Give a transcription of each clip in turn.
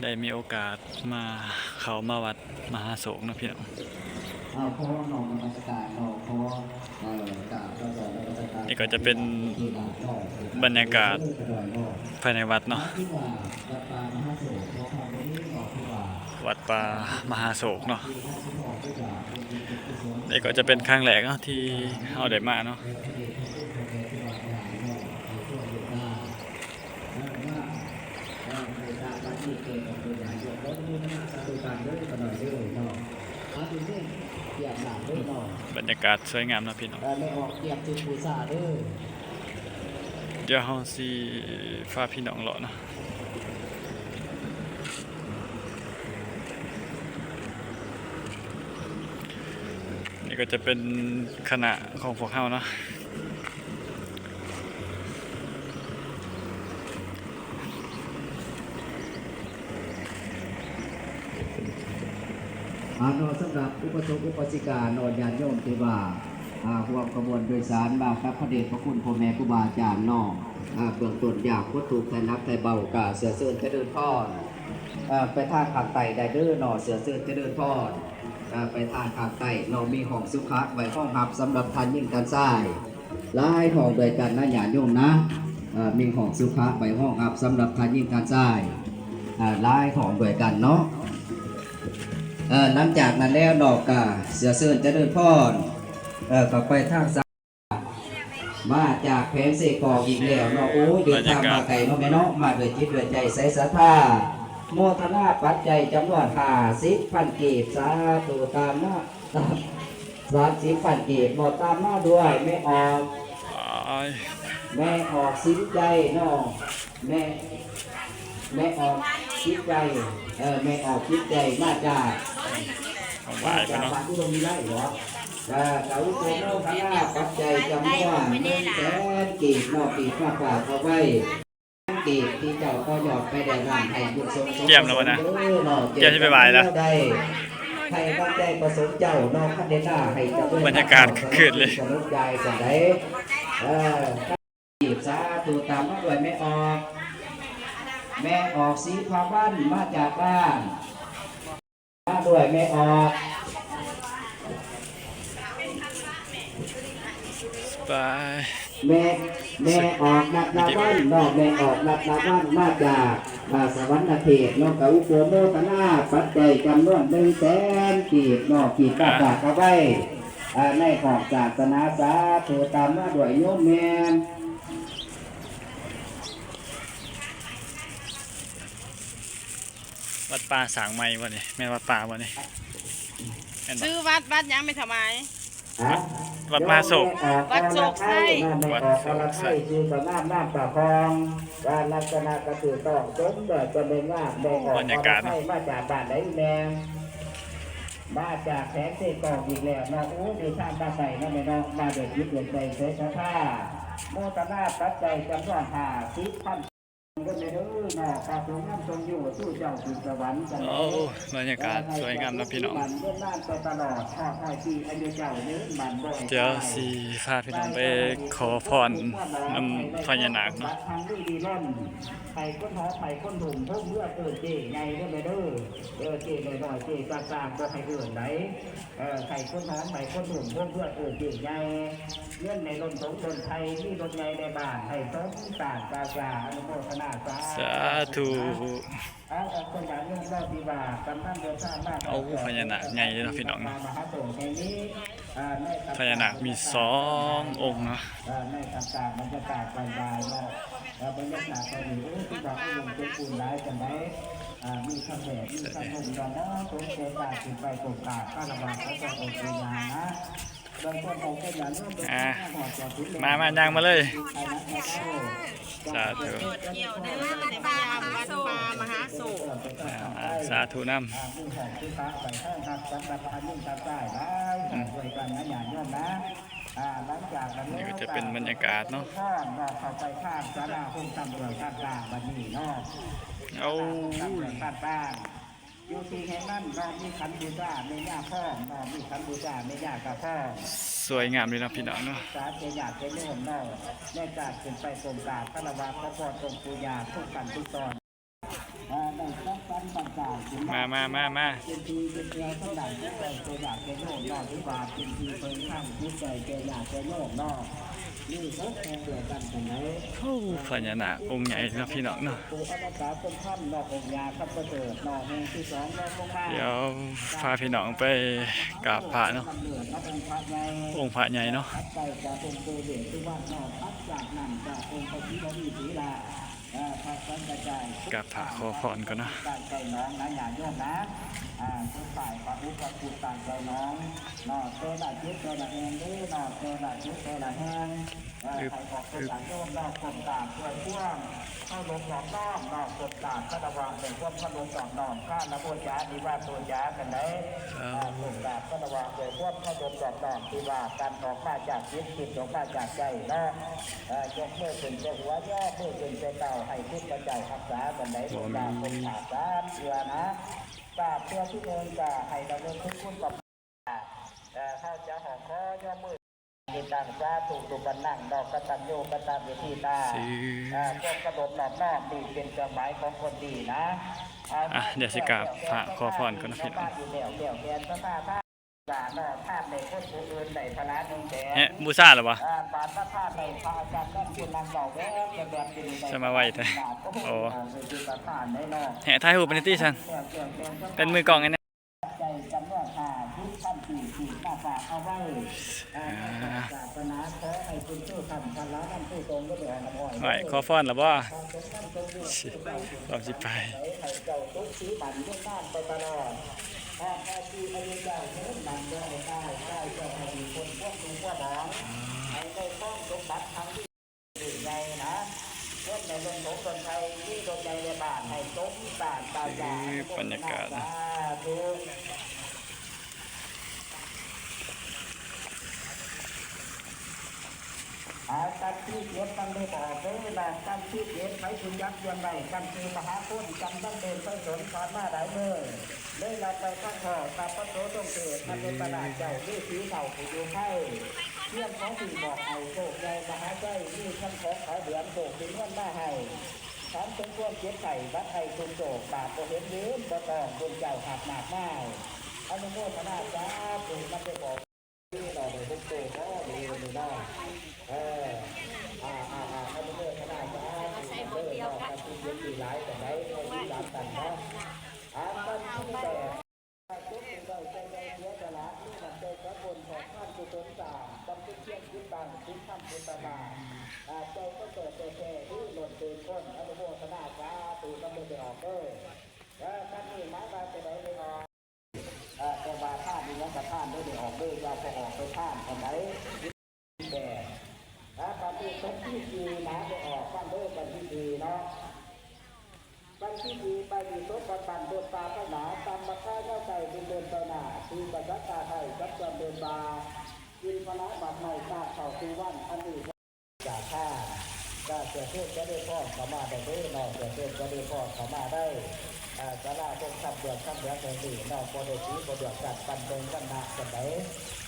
ໄດ້ມີໂອກາດມາ ເຂົ້າມາວັດມະຫາໂສກເນາະພີ່ນ້ອງ. ນີ້ກໍຈະເປັນບັນຍາກາດພາຍໃນວັດເນາະ, ວັດປ່າມະຫາໂສກເນາະ. ນີ້ກໍຈະເປັນຄັ້ງແລກເນາະ ທີ່ເຮົາໄດ້ມາເນາະ. ບັນຍາກາດສວຍງາມເນາະພີ່ນ້ອງ. ດຽວເຮົາຊິພາພີ່ນ້ອງເລາະເນາະ. ນີ້ກໍຈະເປັນຄະນະຂອງພວກເຮົາເນາະ. ອາ ເນາະ ສຳລັບອຸປະສົກອຸປາສິກາເນາະ ຍາດໂຍມທີ່ວ່າ ອາ ຮ່ວມຂະບວນໂດຍສານມາກັບພະເດດພະຄຸນພໍ່ແມ່ຄູບາອາຈານເນາະ ອາ ເບື້ອງຕົ້ນຢາກພົດທຸກໄຖ່ໜັກໄຖ່ເບົາ ກະເຊື້ອເຊີນຈະເລີນພອນ ອາ ໄປທາງພາກໃຕ້ໄດ້ເດີເນາະ ເຊື້ອເຊີນຈະເລີນພອນ ອາ ໄປທາງພາກໃຕ້ເນາະ ມີຫ້ອງສຸຂະໄວ້ຮອງຮັບສຳລັບທ່ານຍິງທ່ານຊາຍ ຫຼາຍຫ້ອງດ້ວຍກັນນະຍາດໂຍມນະ. ເອີ ມີຫ້ອງສຸຂະໄວ້ຮອງຮັບສຳລັບທ່ານຍິງທ່ານຊາຍ ເອີ ຫຼາຍຫ້ອງດ້ວຍກັນເນາະ. ເອີ ຫຼັງຈາກນັ້ນແລ້ວເນາະ ກະເຊື້ອເຊີນຈະເລີນພອນ ເອີ ເຂົ້າໄປທາງສາ ມາຈາກແຂວງເຊກອງອີກແລ້ວເນາະ. ໂອ້ຍ ເດີນທາງມາໄກເນາະແມ່ເນາະ ມາດ້ວຍຈິດດ້ວຍໃຈໃສສັດທາ ໂມທະນາປັດໄຈຈຳນວນຫ້າສິບພັນກີບ ສາທຸ ຕາມມາ ສາມສິບພັນກີບເນາະ ຕາມມາດ້ວຍແມ່ອອກ ແມ່ອອກສິນໃຈເນາະ ແມ່ ແມ່ອອກສິນໃຈ ເອີ ແມ່ອອກສິນໃຈ ມາຈາກ ມາຈາກບ້ານອຸດົມວິໄລເນາະ ເອີ ກະອຸໂມທະນາປັດໄຈຈຳນວນໜຶ່ງແສນກີບເນາະ ທີ່ຝາກເອົາໄວ້. ເກດທີ່ເຈົ້າຕໍ່ຍອດໄປແລ້ວນັ້ນ ໃຫ້ບຸນສົມສົມ ກຽມແລ້ວບໍ່ນະ ເດີເນາະ ກຽມຊິໄປໄຫວ້ແລ້ວ ໃຫ້ຕັ້ງໃຈປະສົງເຈົ້າເນາະ ຄັນເດນາໃຫ້ເຈົ້າ ບັນຍາກາດຄຶກຄື້ນເລີຍ ສະໜຸກໃຈຊັ້ນໃດ ເອີ ສາທຸ ຕາມມາດ້ວຍແມ່ອອກ ແມ່ອອກສີພາວັນ ມາຈາກບ້ານ ມາດ້ວຍແມ່ອອກ ແມ່ ແມ່ອອກນັດລະວັນເນາະ ແມ່ອອກນັດລະວັນ ມາຈາກ ອາ ສະຫວັນນະເຂດເນາະ ກະອຸປະໂມທະນາປັດໄຈຈຳນວນໜຶ່ງແສນກີບເນາະ ທີ່ຝາກເອົາໄວ້ ອາ ໃນຫ້ອງສາສະໜາ ສາທຸ ຕາມມາດ້ວຍໂຍມແມ່ ວັດປ່າສ້າງໃໝ່ບໍ່ນີ້? ແມ່ນວັດປ່າບໍ່ນີ້? ແມ່ນບໍ່? ຊື່ວັດ ວັດຫຍັງແມ່ຖວາຍ? ວັດ ວັດມະຫາໂຊກ ວັດໂຊກໄຊ ວັດໂຊກໄຊ ຊື່ກໍງາມ ນາມປາຄອງ ວ່າລັກສະນະກໍຖືກຕ້ອງສົມ ແບບຈະແມ່ນງາມ ແມ່ອອກ ບັນຍາກາດເນາະ ມາຈາກບ້ານໃດແມ່? ມາຈາກແຂວງເຊກອງອີກແລ້ວເນາະ ໂອ້ ເດີນທາງມາໄກເນາະແມ່ເນາະ ມາດ້ວຍຈິດດ້ວຍໃຈໃສສັດທາ ໂມທະນາປັດໄຈຈຳນວນຫ້າສິບພັນ ເດີເນາະ ພະສົງນຳຊົງຢູ່ສູ່ເຈົ້າຂຶ້ນສະຫວັນກັນ ໂອ້ ບັນຍາກາດສວຍງາມເນາະພີ່ນ້ອງ ດຽວຊິພາພີ່ນ້ອງໄປຂໍພອນນຳພະຍານາກເນາະ ໃຫ້ຄົນຫອມ ໃຫ້ຄົນຫຸ້ມ ເຮືອເກີນເຈ້ໃຫຍ່ເດີແມ່ເດີ ເອີ ເຈ້ນ້ອຍໆ ເຈ້ກາກໆ ບໍ່ໃຫ້ເອີ້ນໃດ ເອີ ໃຫ້ຄົນຫອມ ໃຫ້ຄົນຫຸ້ມ ໂຮມເຮືອນເອີ້ນເຈ້ໃຫຍ່ ເງິນໃຫ້ລົ້ນຖົງລົ້ນໄຖ ມີລົດໃຫຍ່ໃນບ້ານ ໃຫ້ສົມປາດປາສາ ອະນຸໂມທະນາສາ ສາທຸ ເອົາ ອອກຕົນຍາດໂຍມເນາະ ທີ່ວ່າກຳລັງເດີນທາງມາ ໂອ້ ພະຍານາກໃຫຍ່ເດ້ເນາະພີ່ນ້ອງເນາະ ມະຫາໂຕແຫ່ງນີ້ ອາ ພະຍານາກມີສອງອົງເນາະ ເອີ ໃນທ່າມກາງບັນຍາກາດບ່າຍໆເນາະ ເອີ ບັນຍາກາດຕອນນີ້ ໂອ້ ຖືວ່າອຸດົມສົມບູນຫຼາຍປານໃດ ອ່າ ມີຄຳແບບ ມີຄຳຊົມ ດອນເນາະ ສົມເດຊາຂຶ້ນໄປກົ້ມກາບຄາລະວະຂອບພະອົງປູ່ຍ່ານະ ເບື້ອງຕົ້ນຂອງເຈົ້າຍາດໂຍມ ອ່າ ມາ ມາ ຍ່າງມາເລີຍ ສາທຸ ວັດປ່າ ວັດປ່າມະຫາໂຊກ ອ່າ ສາທຸນຳ ອ່າ ມີແຂກທີ່ພາໄປຮອງຮັບສຳລັບອາຍຸການຫຼາຍ ອືມ ດ້ວຍກັນນະຍາດໂຍມນະ ອ່າ ຫຼັງຈາກນັ້ນ ນີ້ກໍຈະເປັນບັນຍາກາດເນາະ ເຂົ້າໄປທາງສາລາໂຮງຕຳຫຼວດກາງໆ ບັດນີ້ເນາະ ໂອ້ ຕຳຫຼວດກາງໆ ຢູ່ທີ່ແຫ່ງນັ້ນເນາະ ມີຂັນບູຊາແມ່ຍ່າພ້ອມເນາະ ມີຂັນບູຊາແມ່ຍ່າກະພ້ອມ ສວຍງາມເລີຍເນາະພີ່ນ້ອງເນາະ ສາທຸຍາດໂຍມເນາະ ແມ່ນການຂຶ້ນໄປກົ້ມກາບຄາລະວະຂໍພອນອົງປູ່ຍ່າທຸກຂັ້ນທຸກຕອນ. ມາ ມາ ມາ ມາ ເປັນທີ່ຍຶດເໜືອສຳລັບຈິດໃຈແກ່ຍາດແກ່ໂຍມເນາະ ຖືວ່າເປັນທີ່ເພິ່ງທາງຈິດໃຈແກ່ຍາດແກ່ໂຍມເນາະ ມີຫົກແຫ່ງດ້ວຍກັນ ຈັ່ງໃດ ໂອ້ ພະຍານາກອົງໃຫຍ່ເນາະ ພີ່ນ້ອງເນາະ ຜູ້ອະມະຕະສົມພັນເນາະ ອົງຍາຄຳປະເສີດເນາະ ແຫ່ງທີສອງເນາະ ລົງມາ ດຽວພາພີ່ນ້ອງໄປກາບພະເນາະ ກຳເນີດເນາະ ອົງພະໃຫຍ່ ອົງພະໃຫຍ່ເນາະ ຖັດໄປຈາກອົງປູ່ເວດສຸວັນເນາະ ຖັດຈາກນັ້ນຈາກອົງພະສີວະລີສີລາ ເອີ ພະສັງກະຈາຍ ກາບພະຂໍພອນກ່ອນເນາະ ການໃສ່ໜອງນະ ຍາດໂຍມນະ ອ່າ ສຸດທ້າຍພະອຸປະຄຸດການໃສ່ໜອງເນາະ ແຕ່ລະຈຸດແຕ່ລະແຫ່ງເດີເນາະ ແຕ່ລະຈຸດແຕ່ລະແຫ່ງ ເອີ ໃຫ້ອອກໄປຈາກໂຍມເນາະ ກົ້ມກາບເພື່ອຄວາມເຄົາລົບນອບນ້ອມເນາະ ກົ້ມກາບຄາລະວະດ້ວຍຄວາມເຄົາລົບນອບນ້ອມ ກາລະບູຈາ ນິວາດບູຈາ ຈັ່ງໃດ ເອີ ກົ້ມກາບຄາລະວະດ້ວຍຄວາມເຄົາລົບນອບນ້ອມ ທີ່ວ່າການອອກມາຈາກຈິດ ຄິດອອກມາຈາກໃຈເນາະ ເອີ ຍົກມືຂຶ້ນແຕ່ຫົວ ຍໍມືຂຶ້ນແຕ່ເຕົ້າ ໃຫ້ຄຸນພະເຈົ້າຮັກສາ ຈັ່ງໃດ ບໍ່ມີ ລູກຫຼານຄົນຂາດສາມເທື່ອນະ ກາບເທື່ອທີໜຶ່ງ ກະໃຫ້ລະນຶກເຖິງຄຸນພະເຈົ້າ ເອີ ເຮົາຈະຮ້ອງຂໍ ຍໍມື ຕິຕັງ ສາທຸ ຕຸປັນນັງ ເນາະ ກະຕັນຍູ ກະຕະເວທີຕາ ຊື່ ເອີ ຄວາມເຄົາລົບນອບນ້ອມ ນີ້ເປັນເຄື່ອງໝາຍຂອງຄົນດີນະ ອ່ະ ດຽວຊິກາບພະຂໍພອນກ່ອນເນາະ ພີ່ນ້ອງ ມາຢູ່ແລ້ວ ແລ້ວແຕ່ສະຖານ ວ່າເນາະ ທ່ານໄດ້ຄົນຜູ້ອື່ນໄດ້ພະລາໜຶ່ງແສນ ແຮະ ບູຊາແລ້ວບໍ່? ເອີ ບາດມາທ່ານໄດ້ພະອາຈານນັ້ນຜູ້ນັ້ນເວົ້າແບບແບບຢູ່ໃນ ສະມາໄວແທ້ ໂອ້ ເອີ ເປັນປະທານໄດ້ເນາະ ແຮະ ຖ່າຍຮູບໄປນີ້ຕິຊັ້ນ ເປັນມືກ້ອງໃຫ້ແດ່ ໃຈຈຳນວນຫ້າສິບພັນກີບ ທີ່ມາຝາກເອົາໄວ້ ອ່າ ໃນສາສະໜາ ຂໍໃຫ້ບຸນຊູຄຳ ພະລານຳ ຜູ້ຊົງ ບໍ່ໄດ້ອອກນ້ຳອ້ອຍ ໂອ້ຍ ຂໍພອນລະບໍ່? ພ້ອມຊິໄປ ໃຫ້ເຈົ້າສຸກສີໝັ້ນຍືນນານໄປຕະຫຼອດ ຂໍໃຫ້ຊີວິດເຈົ້າຍືນນານບໍ່ໃຫ້ຕາຍ ໃຫ້ເຈົ້າໃຫ້ດີພົ້ນຄວາມທຸກຄວາມໝອງ ໃຫ້ໄດ້ຄອງສົມບັດທັງດີ ໃຫຍ່ນະ ເງິນໃນລົງຖົງລົງໄທ ມີລົດໃຫຍ່ໃນບ້ານ ໃຫ້ສົມປາດປານຢາກ ຄືບັນຍາກາດນະ ສາທຸ. ອ່າ ກັນທີເຈັດ ຟັງເດີບໍ່ອອກເດີເນາະ ກັນທີເຈັດ ໃຜຊິຈັບລຽນໄວ້ ກັນຄືມະຫາຄຸນ ກຳລັງເດີນໄປສົນ ຜ່ານມາຫຼາຍມື້ ເລີຍລັດໄປທາງພໍ່ ກັບພະໂສຊົງເທບ ອະນຸປະນາດເຈົ້າ ລືສີເຖົ້າຜູ້ຢູ່ໄພ ພຽງຂໍສິ່ງບອກໃຫ້ໂຊກໃຫຍ່ມະຫາໄຊ ມີຄຳຂອງຂາວເຫຼືອງໂຊກຊິນວນມາໃຫ້ ຖາມເຖິງຄວາມເຈັບໄຂ້ ບັດໄຂ້ທຸກໂສກ ບາດບໍ່ເຫັນເຫັນບໍ່ຕ້ອງ ບຸນເຈົ້າຮັບມາກມາຍ ອະນຸໂມທະນາສາທຸ ນຳໄດ້ບອກ ນີ້ເນາະ ໄດ້ຫົກໂຕເນາະ ນີ້ເນາະ ເອີ ອ່າ ອ່າ ອ່າ ອະນຸໂມທະນາສາທຸນຳເດີເນາະ ຄັນທີ່ເຮັດດີຫຼາຍປານໃດ ໃຫ້ຕິດຕາມກັນເນາະ ອ່າ ຄັນທີ່ແບບ ເຈັບໄດ້ໃຈໃຫຍ່ເສຍສະຫຼະ ມີນ້ຳໃຈສາກົນ ຂອບທານກຸສົນສ້າງ ບັນທຶກພຽງຈິດຕັ້ງ ສິນທຳພຸດທະບາດ ອ່າ ເຈົ້າກໍເກີດແທ້ໆ ຫຼືລົ້ນເຕີນຄົນ ອະນຸໂມທະນາສາທຸນຳເດີ ໄດ້ອອກເດີ ເອີ ຄັນນີ້ໝາຍວ່າຈະໄດ້ໄດ້ອອກ ເອີ ແຕ່ວ່າທານນີ້ຍັງປະທານໄດ້ ໄດ້ອອກເດີ ຢ່າໄປອອກໄປທານອັນໃດ ແຕ່ ເອີ ບັນທີສົບທີສີ່ນະ ໄດ້ອອກຟັງເດີ ບັນທີສີ່ເນາະ ບັນທີສີ່ ໄປທີ່ສົບວັດບ້ານໂດດປ່າໄປໜາ ຕຳບັກຄາຍາວໄກ່ ທີ່ເດີນໄປໜ້າ ທີ່ກະສັດຕາໄທ ຈັບຈອມເດີນປ່າ ກິນພະລາບັກໄມ້ ຕາກເຂົ້າສູ່ວັນ ອັນນີ້ ຈາກທາງ ກະເສຍເພິ່ນຈະໄດ້ພ້ອມເຂົ້າມາໄດ້ເດີເນາະ ເສຍເພິ່ນຈະໄດ້ພ້ອມເຂົ້າມາໄດ້ ອ່າ ສາລາຄົງຄຳເບືອງຄຳເບືອງແຫ່ງນີ້ເນາະ ບໍ່ໄດ້ສີບໍ່ເບືອງກັນ ປັນເບິ່ງວັນນະຈັ່ງໃດ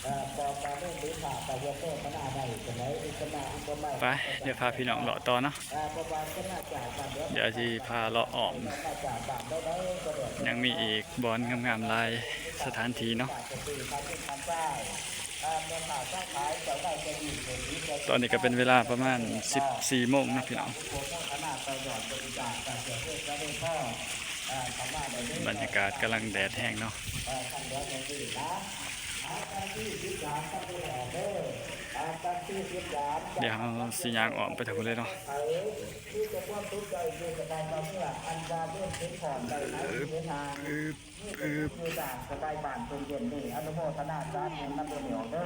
ເອີ ບໍ່ປານີ ຫຼື ພາກະເຮັດໂມທະນາໄດ້ຈັ່ງໃດ ອຸປະມາ ອຸປະໄມ ໄປ ດຽວພາພີ່ນ້ອງເລາະຕໍ່ເນາະ ອ່າ ເພາະວ່າເພິ່ນມາຈາກບ້ານເດີ ດຽວຊິພາເລາະອ້ອມ ມາຈາກບ້ານໃດໆ ກໍເດີນ ຍັງມີອີກບ່ອນງາມໆຫຼາຍສະຖານທີ່ເນາະ ຕອນນີ້ກໍເປັນເວລາປະມານສິບສີ່ໂມງເນາະພີ່ນ້ອງ ບັນຍາກາດກຳລັງແດດແຮງເນາະ ດຽວເຮົາຊິຍ່າງອ້ອມໄປທາງພຸ້ນເລີຍເນາະ ອືບ ອືບ ອືບ ຢູ່ບ້ານສະບາຍບ້ານເພິ່ນເຢັນນີ້ ອະນຸໂມທະນາສາທຸນຳເດີອອກເດີ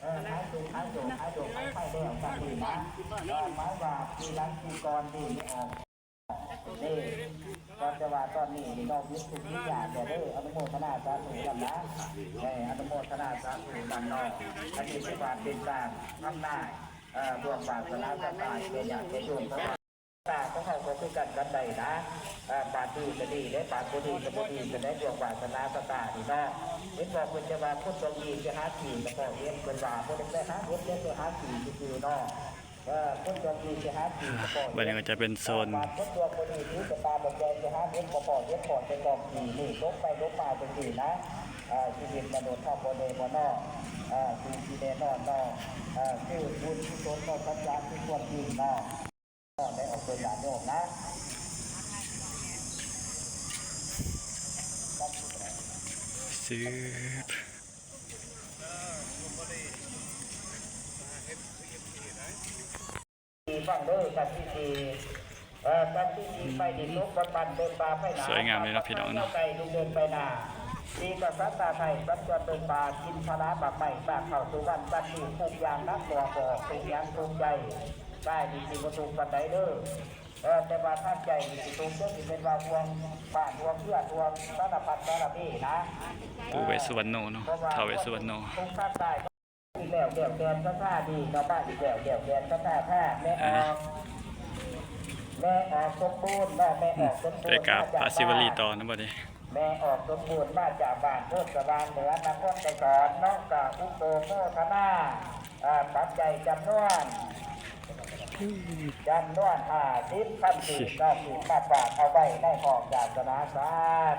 ເອີ ຫາຍທຸກຫາຍໂສກຫາຍໂລກຫາຍໄພແລ້ວ ກັບນີ້ນະ ເອີ ໝາຍວ່າປີຫຼັງປີກ່ອນນີ້ອອກ ເດ້ ກໍແຕ່ວ່າຕອນນີ້ນີ້ເນາະ ຢຸດທຸກຢຸດຍາກແລ້ວເດີ ອະນຸໂມທະນາສາທຸນຳນະ ເອີ ອະນຸໂມທະນາສາທຸນຳເນາະ ອັນນີ້ຖືວ່າເປັນການທຳນາຍ ເອີ ດວງວາສະນາຊະຕາແກ່ຍາດແກ່ໂຍມ ເພາະວ່າ ຊະຕາຂອງເຮົາກໍຄືກັນກັບໃດນະ ເອີ ບາດດີກໍດີເດ້ ບາດບໍ່ດີກໍບໍ່ດີ ກໍໄດ້ດວງວາສະນາຊະຕານີ້ເນາະ ເຫັນບໍ່ ເພິ່ນຈະວ່າຄົນດວງດີຊິຫາຂີ້ກໍພໍເຫັນ ເພິ່ນວ່າບໍ່ໄດ້ໄປຫາເຫັດເດ້ ໄປຫາຂີ້ຊື່ໆເນາະ ເອີ ຄົນດວງດີຊິຫາຂີ້ກໍພໍເຫັນ ບັດນີ້ກໍຈະເປັນໂຊນ ແຕ່ວ່າຄົນດວງບໍ່ດີຖືຊະຕາບໍ່ແກ່ຊິຫາ ເຮັດບໍ່ພໍ ເຮັດພໍແຕ່ຕອນທີ່ນີ້ ຫຼົບໄປຫຼົບມາຈັ່ງຊີ້ນະ. ເອີ ຊີວິດມະນຸດເຮົາບໍ່ແນ່ບໍ່ນອນ ເອີ ສິ່ງທີ່ແນ່ນອນເນາະ ເອີ ຄືບຸນກຸສົນເນາະ ສັດຈະຄືຄວາມຈິງເນາະ ໄດ້ອອກໂດຍຍາດໂຍມນະ. ສືບ ຟັງເດີ ກັນທີ່ສີ່ ເອີ ກັນທີ່ສີ່ ໄປດິນລົງບົນບ້ານເດີນປ່າໄປນາ ສວຍງາມເລີຍເນາະພີ່ນ້ອງເນາະ ໄປລຸເດີນໄປນາ ທີ່ກະສັດຕາໄທສັນຈອນເດີນປ່າ ກິນພາລາໝາກໄມ້ ໝາກເຂົ້າສຸວັນ ກັນທີ່ທຸກຢ່າງໜັກໜ່ວງ ບໍ່ອອກທຸກຢ່າງທຸກໃຈ ກາຍນີ້ຊິບໍ່ທຸກປານໃດເດີ ເອີ ແຕ່ວ່າທາງໃຈນີ້ຊິທຸກ ເຊິ່ງຊິເປັນວ່າຫ່ວງບ້ານ ຫ່ວງເຮືອນ ຫ່ວງສາລະພັດສາລະເພນະ ປູ່ເວດສຸວັນໂນເນາະ ທ້າວເວດສຸວັນໂນ ທຸກທາງກາຍ ອີກແລ້ວ ແກ້ວແກ່ນສັດທາດີເນາະ ມາອີກແລ້ວ ແກ້ວແກ່ນສັດທາ ຖ້າແມ່ອອກ ອ່າ ແມ່ອອກສົມບູນເນາະ ແມ່ອອກສົມບູນ ອືມ ໄປກາບພະສີວະລີຕໍ່ນະບັດນີ້ ແມ່ອອກສົມບູນ ມາຈາກບ້ານໂພນສະຫວ່າງເໜືອ ນະຄອນໄກສອນເນາະ ກະອຸປະໂມທະນາ ອ່າ ປັດໄຈຈຳນວນ ຈຳນວນຫ້າສິບພັນກີບເນາະ ທີ່ມາຝາກເອົາໄວ້ໃນຫ້ອງສາສະໜາ ສາ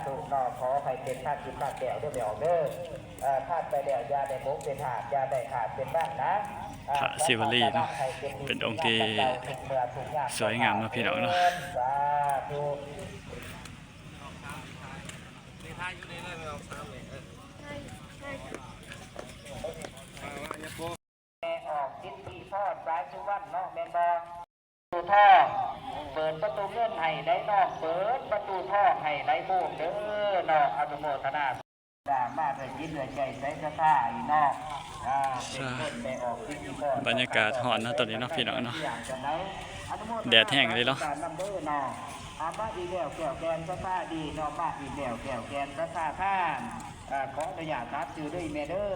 ທຸເນາະ ຂໍໃຫ້ເປັນທານທິບທານແກ້ວເດີ ແມ່ອອກເດີ. ເອີ ທານໄປແລ້ວຢ່າໄດ້ບົກເປັນທາດ ຢ່າໄດ້ຂາດເປັນວັນນະ ເອີ ພະສີວະລີເນາະ ເປັນອົງທີ່ສວຍງາມເນາະພີ່ນ້ອງເນາະ ສາທຸ. ແມ່ອອກສິດທິພອນ ສາຍສຸວັນເນາະ ແມ່ນບໍ່? ປະຕູທອງ ເປີດປະຕູເງິນໃຫ້ໄຫຼນອງ ເປີດປະຕູທອງໃຫ້ໄຫຼໂຮມເດີເນາະ ອະນຸໂມທະນາ ມາດ້ວຍຈິດດ້ວຍໃຈໃສສັດທາເນາະ ອ່າ ເປັນເພິ່ນໄດ້ອອກສິດທິພອນ ບັນຍາກາດຮ້ອນເນາະ ຕອນນີ້ເນາະ ພີ່ນ້ອງເນາະ ແດດແຮງເລີຍເນາະ ນຳເດີເນາະ ເອົາມາອີກແລ້ວ ແກ້ວແກ່ນສັດທາດີເນາະ ມາອີກແລ້ວ ແກ້ວແກ່ນສັດທາທານ ອ່າ ຂໍອະນຸຍາດຖາມຊື່ເດີ ອີແມ່ເດີ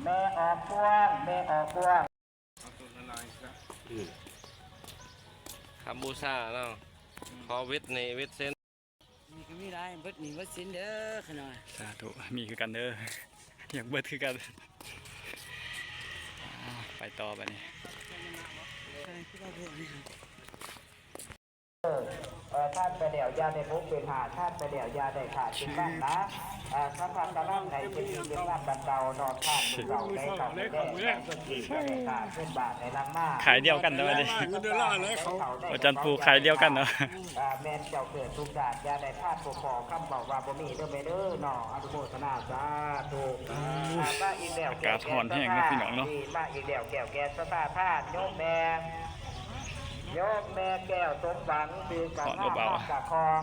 ແມ່ອອກກວ້າງ ແມ່ອອກກວ້າງ. ອືມ ຄຳບູຊາເນາະ ຂໍເວັດໜີ້ເວັດສິນ ມີກໍມີຫຼາຍ ເບິດໜີ້ເບິດສິນເດີຂະນ້ອຍ ສາທຸ ມີຄືກັນເດີ ຢາກເບິດຄືກັນ ອ່າ ໄປຕໍ່ບັດນີ້. ເອີ ທານໄປແລ້ວຢ່າໄດ້ບົກເປັນທາດ ທານໄປແລ້ວຢ່າໄດ້ຂາດເປັນວັນນະ ເອີ ທຳມະກຳລັງໃຫ້ເປັນດີເປັນງາມດັ່ງເກົ່າເນາະ ທານມື້ເຊົ້າແລະເຂົ້າມື້ແລງ ຢ່າໄດ້ຂາດເງິນບາດໃນຫຼັງມາ ຂາຍດຽວກັນເນາະ ເງິນໂດລາເລີຍເຂົາ ອາຈານປູຂາຍດຽວກັນເນາະ ອ່າ ແມ່ນເຈົ້າເກີດທຸກຊາດ ຢ່າໄດ້ພາດຜູ້ຂໍຄຳເວົ້າວ່າບໍ່ມີເດີແມ່ເດີເນາະ ອະນຸໂມທະນາສາທຸ ອ່າ ມາອີກແລ້ວ ອາກາດຮ້ອນແຮງເນາະ ແກ້ວແກ່ນສັດທາ ພີ່ນ້ອງເນາະ ມາອີກແລ້ວ ແກ້ວແກ່ນສັດທາ ທ່ານໂຍມແມ່ ໂຍມແມ່ແກ້ວສົມຫວັງ ຊື່ກັນນາມນາມກະຄອງ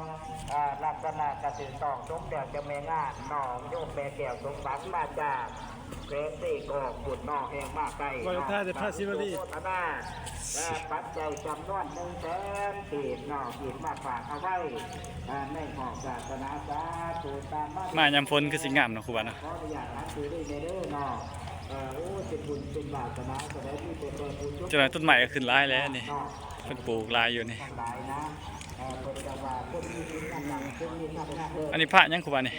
ອ່າ ລັກສະນະກະຖືກຕ້ອງສົມແລ້ວຈາກແມ່ງານເນາະ ໂຍມແມ່ແກ້ວສົມຫວັງ ມາຈາກແຂວງເຊກອງພຸ້ນເນາະ ແຮ່ງມາໄກເນາະ ອະນຸໂມທະນາ ອ່າ ປັດໄຈຈຳນວນໜຶ່ງແສນກີບເນາະ ກີບມາຝາກເອົາໄວ້ ອ່າ ໃນຫ້ອງສາສະໜາ ສາທຸ ຕາມມາ ມາຍາມຝົນຄືຊິງາມເນາະ ຄູບາເນາະ ຂໍອະນຸຍາດຖາມຊື່ເດີແມ່ເດີເນາະ ເອີ ໂອ້ ເປັນບຸນເປັນວາສະໜາ ຈະໄດ້ມີແຕ່ແຕ່ຜູ້ ຈັກໜ້ອຍຕົ້ນໄມ້ກໍຂຶ້ນຫຼາຍແລ້ວນີ້ ເພິ່ນປູກຫຼາຍຢູ່ນີ້ ອັນນີ້ພະຫຍັງຄູບານີ້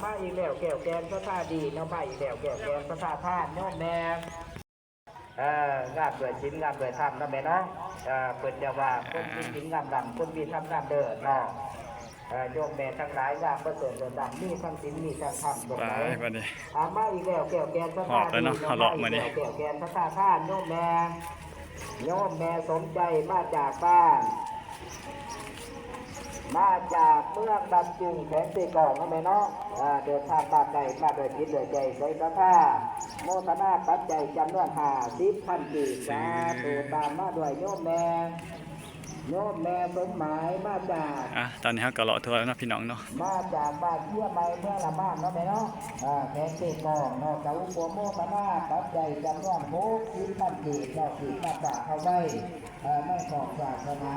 ມາອີກແລ້ວ ແກ້ວແກ່ນສັດທາດີເນາະ ມາອີກແລ້ວ ແກ້ວແກ່ນສັດທາ ທ່ານໂຍມແມ່ ເອີ ງາມດ້ວຍສິນງາມດ້ວຍທຳເນາະແມ່ເນາະ ເອີ ເພິ່ນຈະວ່າຄົນມີສິນງາມດຳ ຄົນມີທຳງາມເລີດເນາະ ເອີ ໂຍມແມ່ທັງຫຼາຍງາມປະເສີດເລີດດຳ ມີທັງສິນມີທັງທຳ ໄປບັດນີ້ ເອົາມາອີກແລ້ວ ແກ້ວແກ່ນສັດທາດີເນາະ ມາອີກແລ້ວ ແກ້ວແກ່ນສັດທາ ທ່ານໂຍມແມ່ ໂຍມແມ່ສົມໃຈ ມາຈາກບ້ານ ມາຈາກເມືອງດຳຈຶງ ແຂວງເຊກອງເນາະແມ່ເນາະ ເດີນທາງມາໄກ ມາດ້ວຍຈິດດ້ວຍໃຈໃສສັດທາ ໂມທະນາປັດໄຈຈຳນວນຫ້າສິບພັນກີບ ສາທຸ ຕາມມາດ້ວຍໂຍມແມ່ ໂຍມແມ່ສົມໝາຍ ມາຈາກ ອ່ະ ຕອນນີ້ເຮົາກໍເລາະທົ່ວແລ້ວເນາະ ພີ່ນ້ອງເນາະ ມາຈາກບ້ານເຊຍໃໝ່ ເມືອງລະມາມເນາະແມ່ເນາະ ເອີ ແຂວງເຊກອງເນາະ ກະອຸປະໂມທະນາປັດໄຈຈຳນວນຫົກສິບພັນກີບເນາະ ກີບມາຝາກເອົາໄວ້ ເອີ ໃນຂອບສາສະໜາ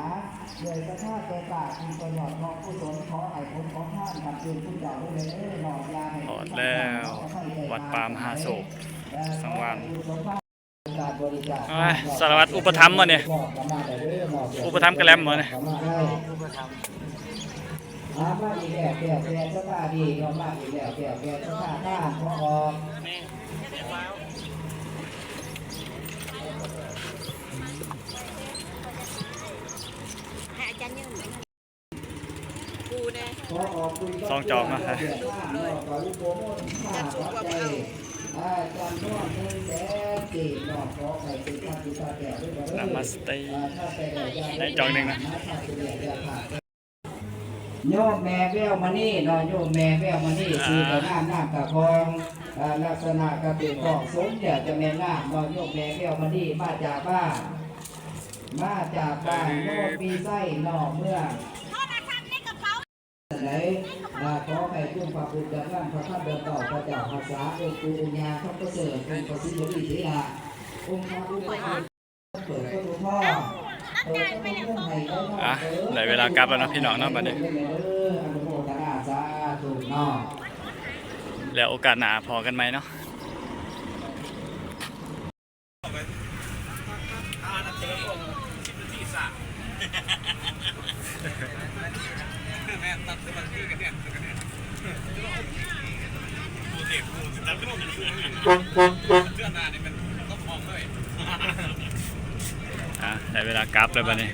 ດ້ວຍສັດທາແກ່ການທີ່ປະໂຫຍດຂອງກຸສົນ ຂໍໃຫ້ຜົນຂອງທານນຳຄືນຄຸນເຈົ້າເດີເນາະ ຢ່າໃຫ້ ຮອດແລ້ວ ວັດປ່າມະຫາໂຊກ ສັງວານ ອ່າ ສາລະວັດອຸປະຖຳບໍ່ນີ້ ອຸປະຖຳກະແລັມບໍ່ນີ້ ມາອີກແລ້ວ ແກ້ວແກ່ນສັດທາດີເນາະ ມາອີກແລ້ວ ແກ້ວແກ່ນສັດທາ ທ່ານ ພໍອອກ ແມ່ນ ແມ່ນແລ້ວ ອື ສອງຈອກມາ ນະມາສະເຕ ໄດ້ຈອກໜຶ່ງນະ. ໂຍມແມ່ແວວມະນີເນາະ ໂຍມແມ່ແວວມະນີ ອ່າ ຊື່ກໍງາມ ນາມກໍຄ່ອງ ເອີ ລັກສະນະກໍຖືກຕ້ອງສົມແລ້ວຈະແມ່ນງາມເນາະ ໂຍມແມ່ແວວມະນີ ມາຈາກບ້ານ ມາຈາກບ້ານໂນນມີໄຊເນາະ ເມືອງ ໃດ ລະຂໍໃຫ້ຄຸນພະພຸດທະນຳພະທຳເບື້ອງເກົ້າ ພະເຈົ້າຮັກສາ ອົງປູ່ອົງຍ່າ ຄຳປະເສີດ ອົງພະສີວະລີເຖລະ ອົງພະອຸປະຖາກ ເປີດປະຕູທອງ ເປີດປະຕູເມືອງໃຫ້ໄດ້ເນາະ. ອ່ະ ໄດ້ເວລາກັບແລ້ວເນາະ ພີ່ນ້ອງເນາະ ບັດນີ້ ອະນຸໂມທະນາສາທຸເນາະ. ແລ້ວໂອກາດໜ້າພໍ້ກັນໃໝ່ເນາະ. ອ່ະ ໄດ້ເວລາກັບແລ້ວບັດນີ້.